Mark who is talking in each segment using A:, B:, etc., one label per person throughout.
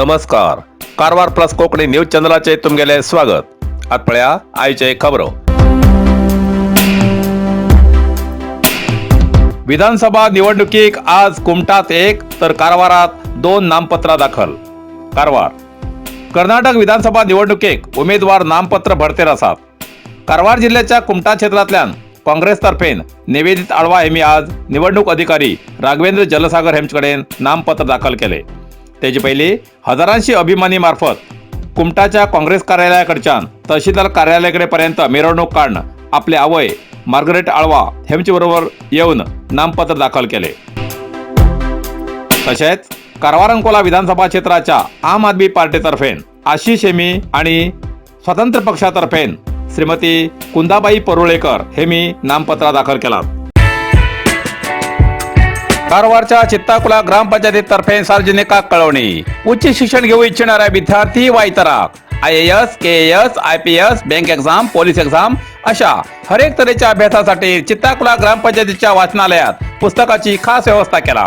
A: नमस्कार, Karwar plus Konkani news चॅनलाचे तुमगेले स्वागत. आत पळया आयचे खबरो. विधानसभा निवडणुकीक आज कुमटात एक तर कारवारात 2 नामपत्रा दाखल. कारवार कर्नाटक विधानसभा निवडणुकीक उमेदवार नामपत्र भरतेर आसात. कारवार जिल्ह्याच्या कुमटा क्षेत्रांतल्यान काँग्रेसतर्फेन निवेदित आळवा हेमी आज निवडणूक अधिकारी राघवेंद्र जलसागर हेमचे कडेन नामपत्र दाखल केले. तेजे पयलीं हजारांशी अभिमानी मार्फत कुमटाच्या काँग्रेस कार्यालयाकडच्यान तहसीलदार कार्यालयाकडे पर्यंत मिरवणूक काढून आपले आवय मार्गरेट आळवा हेमचे बरोबर येवन नामपत्र दाखल केले. तशेंच कारवार अंकोला विधानसभा क्षेत्राच्या आम आदमी पार्टीतर्फेन आशिष हेमी आणि स्वतंत्र पक्षातर्फेन श्रीमती कुंदाबाई परुळेकर हेमी नामपत्र दाखल केला. कारवारच्या चित्ताकुला ग्रामपंचायतीतर्फे सार्वजनिकाक कळवणी. उच्च शिक्षण घेऊ इच्छिणाऱ्या विद्यार्थी वा इतराक IAS, KAS, IPS, bank exam, police exam अशा हरेक तऱ्हेच्या अभ्यासासाठी चित्ताकुला ग्रामपंचायतीच्या वाचनालयात पुस्तकाची खास व्यवस्था केला.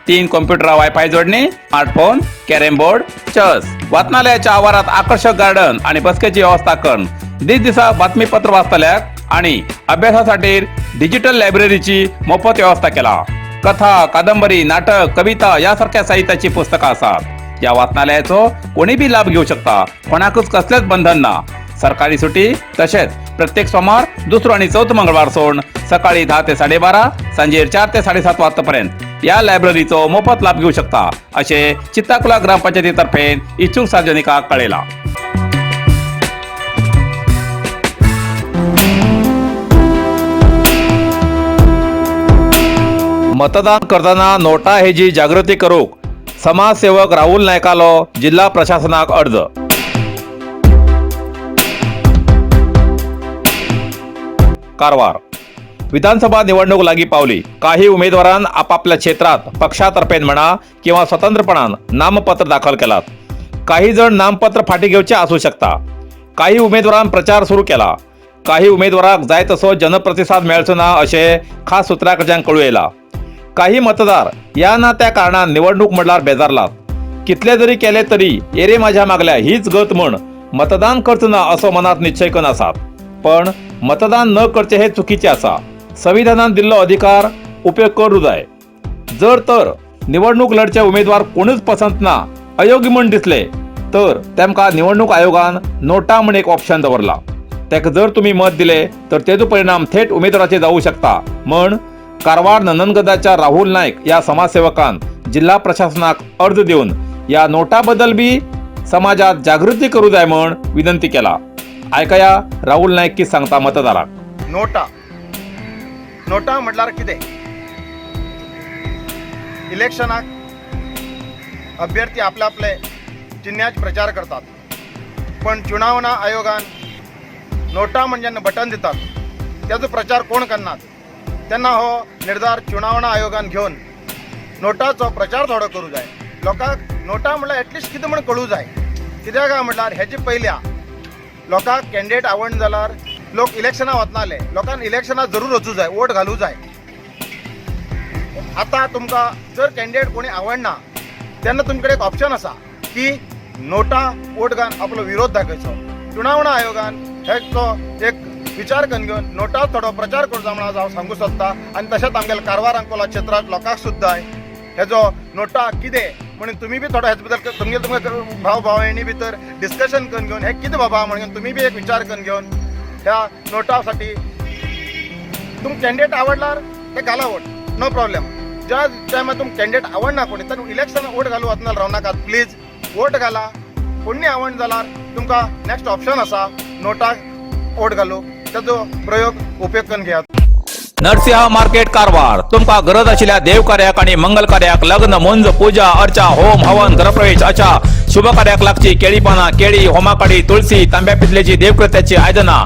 A: 3 कॉम्प्युटर, वायफाय जोडणी, स्मार्टफोन, कॅरम बोर्ड, चेस, वाचनालयाच्या आवारात आकर्षक गार्डन आणि बसकेची व्यवस्था करून दिसदिसा बातमीपत्र वाचतल्याक आणि अभ्यासासाठी डिजिटल लायब्ररीची मोफत व्यवस्था केला. कथा, कादंबरी, नाटक, कविता यासारख्या साहित्याची पुस्तकं असतात. या वाचनालयाचो कोणी बी लाभ घेऊ शकता. कोणाकच कसलेच बंधन ना. सरकारी सुटी तसेच प्रत्येक सोमवार, दुसरो आणि चौथो मंगळवार सोडून सकाळी 10 ते 12:30, सांजेर 4 ते 7:30 वाजतापर्यंत या लायब्ररीचो मोफत लाभ घेऊ शकता, असे चित्ताकुला ग्रामपंचायतीतर्फे इच्छुक सार्वजनिकाक कळेला. मतदान करताना नोटा हेजी जागृती करूक समाजसेवक राहुल नायकालो जिल्हा प्रशासनाक अर्ज. कारवार विधानसभा निवडणूक लागी पावली. काही उमेदवारान आपापल्या क्षेत्रात पक्षातर्फे म्हणा किंवा स्वतंत्रपणान नामपत्र दाखल केलात. काही जण नामपत्र फाटी घेवचे असू शकता. काही उमेदवारान प्रचार सुरू केला. काही उमेदवाराक जाय तसो जनप्रतिसाद मेळचो ना अशें खास सुत्रां कडच्यान कळू येयला. काही मतदार या ना त्या कारणान निवडणूक म्हणल्यार बेजारलात. कितले जरी केले तरी येरे माझ्या मागल्या हीच गत म्हण मतदान करचो ना असो मनात निश्चय करून आसात. पण मतदान न करचे हे चुकीचे आसा. संविधानान दिल्लो अधिकार उपयोग करू जाय. जर तर निवडणूक लढचे उमेदवार कोणूच पसंत ना, अयोग्य म्हण दिसले तर तेमकां निवडणूक आयोगान नोटा म्हण एक ऑप्शन दवरला. तेका जर तुमी मत दिले तर तेजो परिणाम थेट उमेदवाराचेर जावू शकता म्हण कारवार नंदनगदाच्या राहुल नायक या समाजसेवकान जिल्हा प्रशासनाक अर्ज दिवन या नोटाबद्दल बी समाजात जागृती करू जाय म्हण विनंती केला. आयकया राहुल नायक की सांगता मतदाराक.
B: नोटा, नोटा म्हटल्यार कितें? इलेक्शनाक अभ्यर्थी आपले आपले चिन्ह्याचे प्रचार करतात, पण चुनावणा आयोगान नोटा म्हणजे बटन दितात, त्याचो प्रचार कोण करनात. तेन्ना हो निर्धार चुनावणा आयोगान घेवन नोटाचो प्रचार थोडो करूं जाय. लोकांक नोटा म्हणल्यार एटलिस्ट कितें म्हण कळूं जाय. कित्याक काय म्हटल्यार हेजे पयल्या लोकांक कॅन्डिडेट आवडना जाल्यार लोक इलेक्शनाक वतनाले. लोकांक इलेक्शनाक जरूर वचूं जाय, वोट घालूं जाय. आतां तुमकां जर कॅन्डिडेट कोणी आवडना तेन्ना तुमचे कडेन एक ऑप्शन आसा की नोटा वोट घालून आपलो विरोध दाखयचो. चुनावणा आयोगान हेचो एक विचार करून घेवन नोटा थोडो प्रचार करचो म्हणून आज हांव सांगूं सोदता. आनी तशेंच आमगेल्या कारवार अंकोला क्षेत्रांत लोकांक सुद्दां हेजो नोटा कितें म्हणून तुमी बी थोडो हेच बद्दल तुमगे तुमगे भाव भावणी भितर डिस्कशन करून घेवन हें कितें बाबा म्हणून तुमी बी एक विचार करून घेवन ह्या नोटासाठी तुमकां कॅन्डिडेट आवडल्यार ते घाला वोट, नो प्रॉब्लेम. ज्या टायमार तुमकां कॅन्डिडेट आवडना कोणी तर इलेक्शन वोट घालू वतना रावनाकात, प्लीज वोट घाला. कोणी आवडना जाल्यार तुमकां नेक्स्ट ऑप्शन आसा नोटाक वोट घालू, ताचो प्रयोग उपयोग करून घेयात.
A: नरसिंह मार्केट कारवार. तुमका गरज आशिल्ल्या देव कार्याक आणि मंगल कार्याक, लग्न, मुंज, पूजा अर्चा, होम हवन, गृहप्रवेश अशा शुभ कार्याक लागची केळी पानां, केळी, होमाकाडी, तुळसी, तांब्या पितलेची देवकृत्याची आयदनां,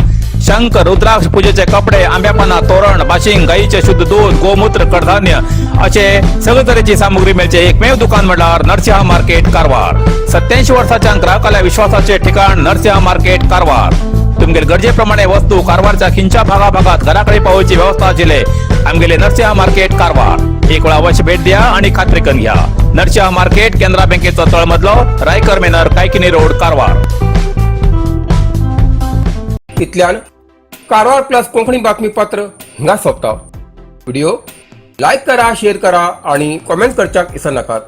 A: शंख, रुद्राक्ष, पूजेचे कपडे, आंब्या पानां, तोरण, बाशिंग, गाईचे शुद्ध दूध, गोमूत्र, कडधान्य असे सगळे तरेची सामुग्री मेळचे एकमेव दुकान म्हणल्यार नरसिंह मार्केट कारवार. 87 वर्साच्या ग्राहकाल्या विश्वासाचे ठिकाण नरसिंह मार्केट कारवार. तुमगेले गरजेप्रमाणे वस्तू कारवारच्या खिंच्या भागाभागात घराकडे पावोवची व्यवस्था आशिल्ले आमगेले नरसिंह मार्केट कारवार. एक वेळा अवश्य भेट द्या आणि खात्री करून घ्या. नरसिंहा मार्केट, केनरा बँकेचो तळमजलो, रायकर मेनर, कायकिनी रोड, कारवार.
C: इतल्यान कारवार प्लस कोंकणी बातमीपत्र हिंगा सोंपता. व्हिडिओ लायक करा, शेअर करा आणि कॉमेंट करच्याक विसरनाकात.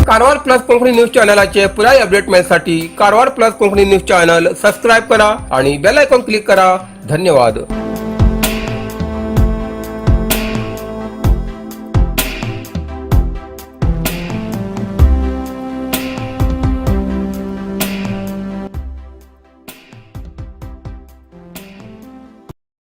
C: कारवार प्लस कोंकणी न्यूज चॅनलाचे पुराय update मेळसाठी Karwar plus Konkani news channel subscribe करा आणि बेल आयकॉन क्लिक करा. धन्यवाद.